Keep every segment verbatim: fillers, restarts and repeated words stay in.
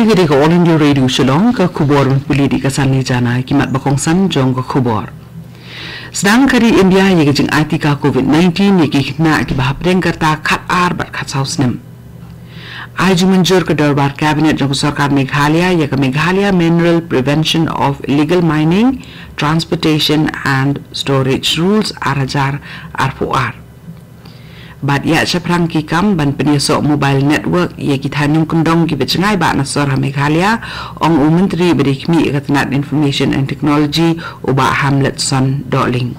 Kane ka dei ka All India Radio Shillong, ka khubor ban pule da ka Sanli Jana. Ki mat ba kongsan jong ka khubor. Sdang ka ri India ïa ka jingai tika COVID nineteen ïa ki khynnah kiba hapdeng ka rta khatar bad khatsaw snem. Ai jingmynjur ka dorbar cabinet jong ka sorkar Meghalaya ïa ka Meghalaya Mineral Prevention of Illegal Mining, Transportation and Storage Rules ar hajar arphew ar. Bad ïa shaphrang ki kam ban pynïasoh mobile network ïa ki thaiñ nongkyndong kiba jngai ba na sor ha Meghalaya, ong u Myntri ba dei khmih ïa ka tnat Information and Technology, u Bah Hamletson Dohling.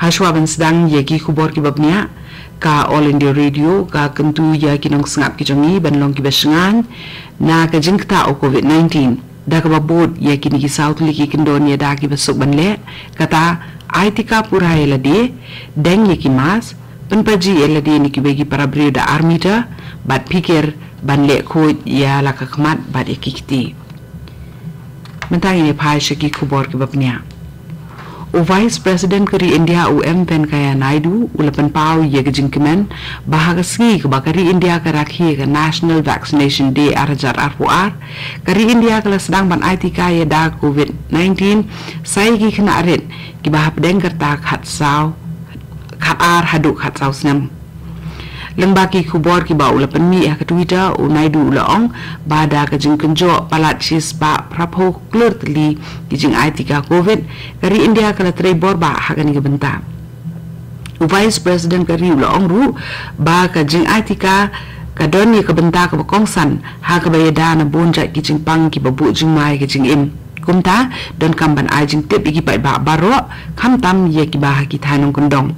Hashwa ban sdang ïa ki khubor kiba bniah, ka All India Radio ka kyntu ïa ki nongsngap ki jong ngi ban long kiba shngaiñ na ka jingktah u COVID nineteen. Da kaba bud ïa kine ki saw tylli ki kyndon ïada kiba suk ban leh, kata ai tika pura ïa lade, deng ïa ki mask, pynpaji ïa lade ne kiwei ki para briew da ar meter, bad phikir ban leh khuid ïa la ka khmat bad ïa ki kti. Mynta ngin ïa phai sha ki khubor kiba bniah. U Vice President ka ri India u M Venkaiah Naidu u la pynpaw ïa ka jingkmen ba ha ka sngi kaba ka ri India ka rakhe ïa ka National Vaccination Day ar hajar arphew ar, ka ri India ka la sdang ban ai tika ïada COVID nineteen sa ïa ki khynnah rit kiba hapdeng ka rta khatsaw, khatar haduh khatsaw snem. Lyngba ki khubor kiba u la pynmih ha ka Twitter, u Naidu u la ong ba da ka jingkynjoh palat shispah phraphew klur tylli ki jingai tika COVID, ka ri India ka la trei bor bah ha kane ka bynta. U Vice President ka ri u la ong ruh ba ka jingai tika ka don ïa ka bynta kaba kongsan ha kaba ïada na bun jait ki jingpang kiba buh jingma ïa ka jingim. Kumta, donkam ban ai jingtip ïa ki paidbah baroh, khamtam ïa kiba ha ki thaiñ nongkyndong.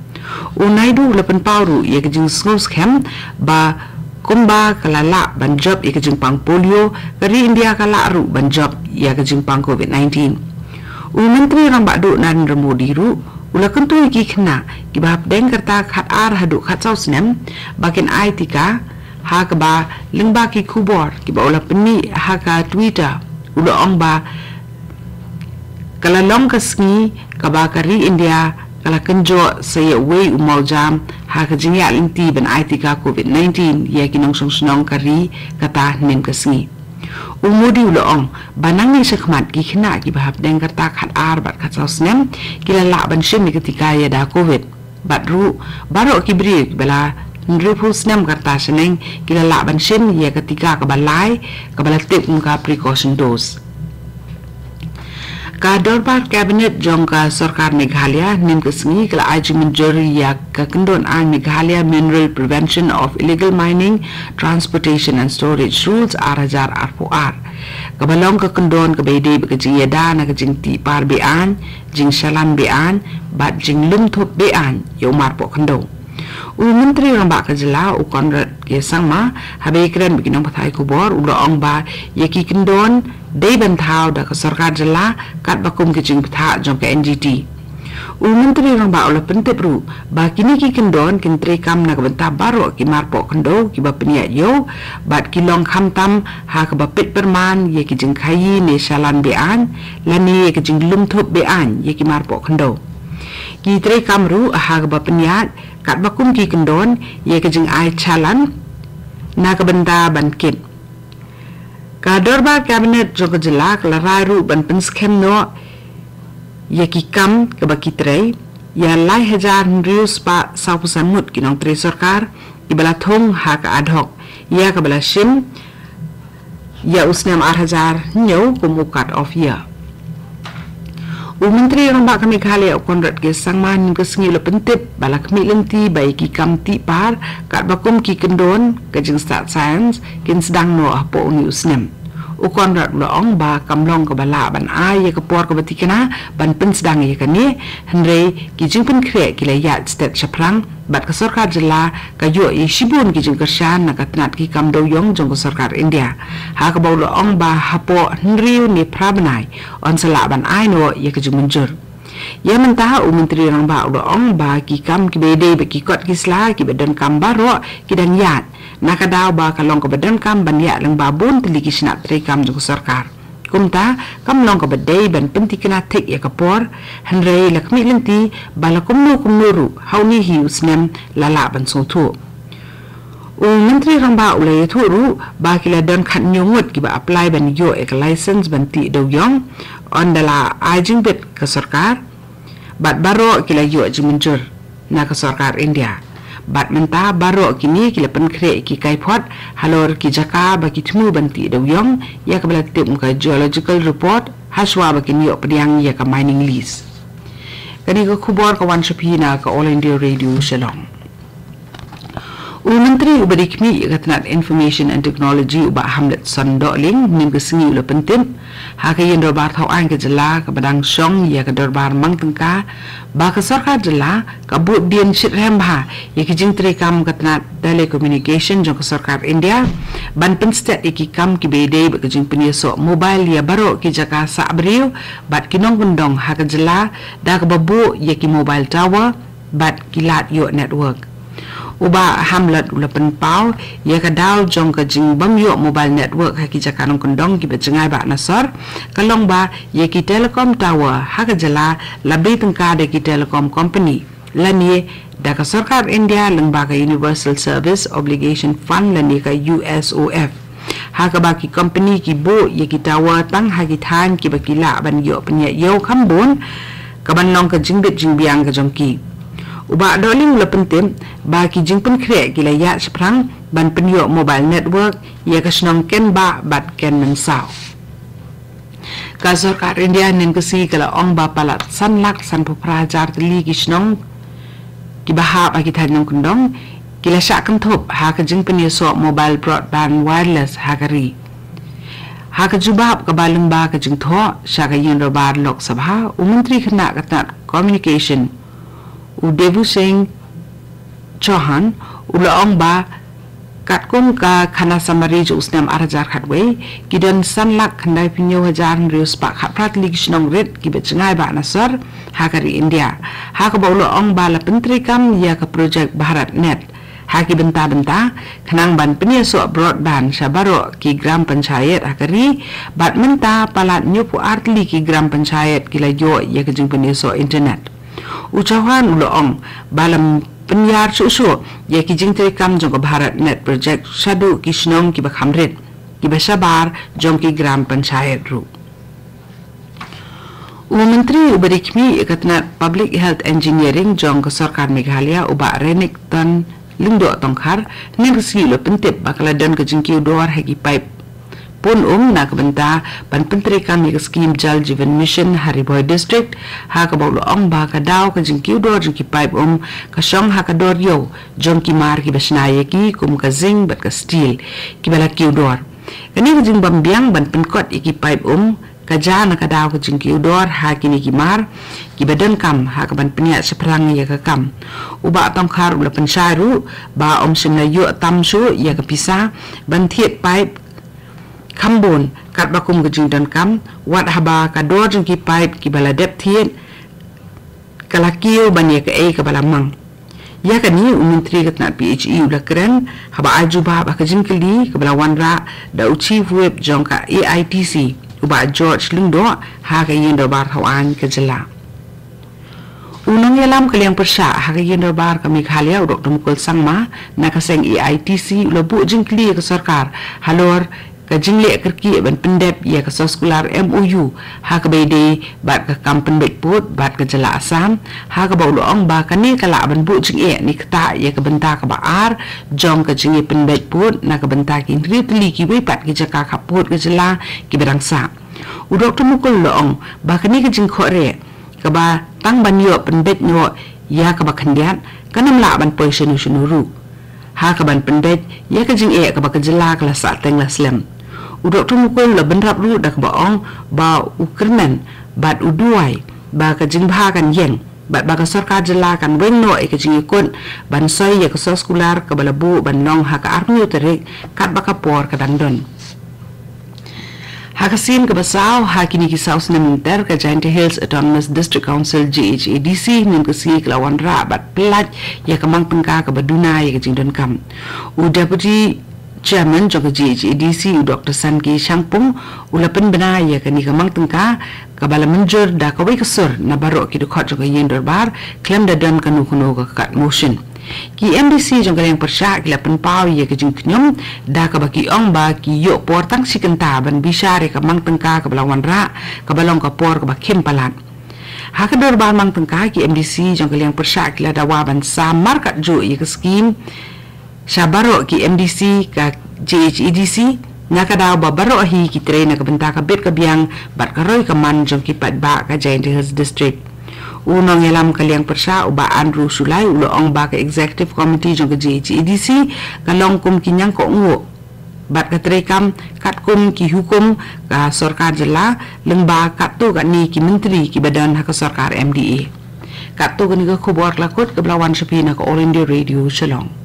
U Naidu u la pynpaw ruh ïa ka jingsngewskhem ba kumba ka la lah ban jop ïa ka jingpang polio, ka ri India ka lah ruh ban jop ïa ka jingpang COVID nineteen. U Myntri Rangbah Duh Narendra Modi ruh u la kyntu ïa ki khynnah kiba hapdeng ka rta khatar haduh khatsaw snem ba kin ai tika, ha kaba lyngba ki khubor kiba u la pynmih ha ka Twitter, u la ong ba ka la long ka sngi kaba ka ri India ka la kynjoh sa ïa uwei u mawjam ha ka jingïaid lynti ban ai tika COVID nineteen ïa ki nongshong shnong ka ri kata hynnin ka sngi. U Modi u la ong ba nangne shakhmat ki khynnah kiba hapdeng ka rta khatar bad khatsaw snem ki la lah ban shim ïa ka tika ïada COVID. Bad ruh, baroh ki briew kiba la hynriewphew snem ka rta shaneng ki la lah ban shim ïa ka tika kaba lai, kaba la tip kum ka precaution dose. Ka dorbar cabinet jong ka sorkar Meghalaya hynnin ka sngi ka la ai jingmynjur ïa ka kyndon aiñ Meghalaya Mineral Prevention of Illegal Mining, Transportation and Storage Rules ar hajar arphew ar, kaba long ka kyndon kaba ïadei bad ka jingïada na ka jingtih par be-aiñ, jingshalan be-aiñ bad jinglum thup be-aiñ ïa u marpoh khyndew. U Myntri Rangbah ka jylla, u Conrad K Sangma, haba ïakren bad ki nongpathai khubor u la ong ba ïa ki kyndon dei ban thaw da ka sorkar jylla katba kum ki jingbthah jong ka N G T. U Myntri Rangbah u la pyntip ruh ba kine ki kyndon kin treikam na ka bynta baroh ki marpoh khyndew kiba pynïaid ïew bad ki long khamtam ha kaba peit pyrman ïa ki jingkhaïi ne shalan be-aiñ lane ïa ki jinglum thup be-aiñ ïa ki marpoh khyndew. Ki treikam ruh ha kaba pynïaid katba kum ki kyndon ïa ki jingai shalan na ka bynta ban kit. Ka dorbar cabinet jong ka jylla ka la rai ruh ban pynskhem noh ïa ki kam kaba ki trei ïa lai hajar hynriew spah sawphew san ngut ki nongtrei sorkar kiba la thung ha ka ad hoc ïa kaba la shim ïa u snem ar hajar hynñiew kum u cut off year. U Myntri Rangbah ka Meghalaya, u Conrad K Sangma, hynnin ka sngi u la pyntip ba la khmih lynti ba ïa ki kam tih par katba kum ki kyndon ka jingstad science kin sdang noh hapoh une u snem. U Conrad u la ong ba kam long kaba lah ban ai ïa ka por kaba thikna ban pynsdang ïa kane, hynrei ki jingpynkhreh ki la ïaid stet shaphrang bad ka sorkar jylla ka ïoh ïa shibun ki jingkyrshan na ka tnat ki kam dewiong jong ka sorkar India, ha kaba u la ong ba hapoh hynriew ne phra bnai yn sa lah ban ai noh ïa ka jingmynjur. Ïa mynta, u Myntri Rangbah u la ong ba ki kam kiba ïadei bad ki kot ki sla kiba donkam baroh ki dang ïaid, na ka daw ba ka long kaba donkam ban ïaid lyngba bun tylli ki shnat treikam jong ka sorkar. Kumta, kam long kaba dei ban pynthikna thik ïa ka por, hynrei la khmih lynti ba la kumno kumno ruh ha une hi u snem la lah ban sngewthuh. U Myntri Rangbah u la ïathuh ruh ba ki la don khathynñiew ngut kiba apply ban ïoh ïa ka license ban tih dewïong, ynda la ai jingbit ka sorkar, bad baroh ki la ïoh jingmynjur na ka sorkar India. Bad mynta baroh kine ki la pynkhreh ki kaiphod halor ki jaka ba ki thmu ban tih dewïong, ïa kaba la tip kum ka geological report, hashwa ba kin ïoh pdiang ïa ka mining lease. Kane ka khubor ka wan sha phi na ka All India Radio Shillong. U Myntri uba dei khmih ïa ka tnat Information and Technology, u Bah Hamletson Dohling, mynne ka sngi u la pyntip ha ka Ïing Dorbar Thaw Aiñ ka jylla kaba dang shong ïa ka dorbar mang tyngka, ba ka sorkar jylla ka bud dien shitrhem bha ïa ki jingtreikam ka tnat telecommunication jong ka sorkar India, ban pynstet ïa ki kam kiba ïadei bad ka jingpynïasoh mobile ïa baroh ki jaka sah briew bad ki nongkyndong ha ka jylla, da kaba buh ïa ki mobile tower bad ki lad ïoh network. U Bah Hamlet u la pynpaw ïa ka daw jong ka jingbym ïoh mobile network ha ki jaka nongkyndong kiba jngai bha na sor, ka long ba ïa ki telecom tower ha ka jylla la beh tyngka da ki telecom company, lane da ka sorkar India lyngba ka Universal Service Obligation Fund lane ka U S O F. Ha kaba ki company ki buh ïa ki tower tang ha ki thaiñ kiba ki lah ban ïoh pynïaid ïew kham bun, kaban long ka jingbit jingbiang ka jong ki. U Bah Dohling u la pyntip ba ki jingpynkhreh ki la ïaid shaphrang ban pynïoh mobile network ïa ka shnong Kenbah bad Kenmynsaw. Ka sorkar India mynne ka sngi ka la ong ba palat san lak sanphew phra hajar tylli ki shnong kiba hap ha ki thaiñ nongkyndong ki la shah kynthup ha ka jingpynïasoh mobile broadband wireless ha ka ri. Ha ka jubab kaba lyngba ka jingthoh sha ka Ïing Dorbar Lok Sabha, u Myntri Khynnah ka tnat Communication, u Devusing Chauhan, u la ong ba katkum ka khana samari jong u snem ar hajar khatwei, ki don san lak khyndai phew hynñiew hajar hynriew spah khatphra tylli ki shnong rit kiba jngai bha na sor ha ka ri India. Ha kaba u la ong ba la pyntreikam ïa ka project Bharat Net ha ki bynta bynta, khnang ban pynïasoh broadband sha baroh ki gram panchayat ha ka ri, bad mynta palat hynñiew phew ar tylli ki gram panchayat ki la ïoh ïa ka jingpynïasoh internet. U Chauhan u la ong ba la pynïar shuh shuh ïa ki jingtreikam jong ka Bharat Net Project shaduh ki shnong kiba kham rit, kiba shabar jong ki gram panchayat ruh. U Myntri uba dei khmih ïa ka tnat Public Health Engineering jong ka sorkar Meghalaya, u Bah Renikton Lyngdoh Tongkhar, mynne ka sngi u la pyntip ba ka la don ka jingkiew dor ha ki paip pun um na ka bynta ban pyntreikam ïa ka skhim Jal Jeevan Mission ha Ri Bhoi District, ha kaba u la ong ba ka daw ka jingkiew dor jong ki paip um ka shong ha ka dor ïew jong ki mar kiba shna ïa ki kum ka zinc bad ka steel kiba la kiew dor. Kane ka jingbym biang ban pynkot ïa ki paip um ka jia na ka daw ka jingkiew dor ha kine ki mar kiba donkam ha kaban pynïaid shaphrang ïa ka kam. U Bah Tongkhar u la pynshai ruh ba ym shym la ïoh tam shuh ïa ka pisa ban thied paip kham bun katba kum ka jingdonkam, wat haba ka dor jong ki paip kiba la dep thied ka la kiew ban ïa kaei kaba la mang. Ïa kane u Myntri ka tnat P H E u la kren haba ai jubab ha ka jingkylli kaba la wanrah da u Chief Whip jong ka A I T C, u Bah George Lyngdoh, ha ka Ïing Dorbar Thaw Aiñ ka jylla. U nongïalam ka liang pyrshah ha ka Ïing Dorbar ka Meghalaya, u Doktor Mukul Sangma, na ka seng A I T C, u la buh jingkylli ïa ka sorkar halor ka jingleh kyrkieh ban pyndep ïa ka soskular M O U ha kaba ïadei bad ka kam pynbeit pud bad ka jylla Assam, ha kaba u la ong ba kane ka lah ban buh jingeh ne ktah ïa ka bynta kaba ar jong ka jingïapynbeit pud na ka bynta ki hynriew tylli kiwei pat ki jaka khappud ka jylla kiba dang sah. U Doktor Mukul u la ong ba kane ka jingkhohreh kaba tang ban ïoh pynbeit noh ïa kaba khyndiat kan ym lah ban poi shano shano ruh ha kaban pynbeit ïa ka jingeh kaba ka jylla ka la sahteng la slem. U Doktor Mukul u la bynrap ruh da kaba ong ba u kyrmen bad u duwai ba ka jingbha kan ïeng bad ba ka sorkar jylla kan weng noh ïa ka jingïakut ban soi ïa ka soskular kaba la buh ban long ha ka arphew tarik katba ka por ka dang don. Ha ka sien kaba saw, ha kine ki saw snem lynter ka Jaintia Hills Autonomous District Council, J H A D C, mynne ka sngi ka la wanrah bad pyllait ïa ka mang tyngka kaba duna ïa ka jingdonkam. U Deputy Chairman jong ka J H A D C, u Doktor Sanki Shangpung, u la pynbna ïa kane ka mang tyngka kaba la mynjur da kawei ka sur na baroh ki dkhot jong ka Ïing Dorbar khlem da don kano kano ka kat motion. Ki MDC jong ka liang pyrshah ki la pynpaw ïa ka jingkhñium da kaba ki ong ba ki ïoh por tang shi kynta ban bishar ïa ka mang tyngka kaba la wanrah, kaba long ka por kaba khim palat. Ha ka dorbar mang tyngka, ki MDC jong ka liang pyrshah ki la dawa ban sam markatjuh ïa ka skim sha baroh ki MDC ka JHADC, na ka daw ba baroh hi ki trei na ka bynta ka bit ka biang bad ka roi ka man jong ki paidbah ka Jaintia Hills District. U nongïalam ka liang pyrshah, u Bah Andrew Shullai, u la ong ba ka Executive Committee jong ka JHADC ka long kum ki ñiangkohnguh bad ka treikam katkum ki hukum ka sorkar jylla, lyngba katto katne ki myntri kiba don ha ka sorkar MDA. Katto katne ka khubor ka la kut kaba la wan sha phi na ka All India Radio Shillong.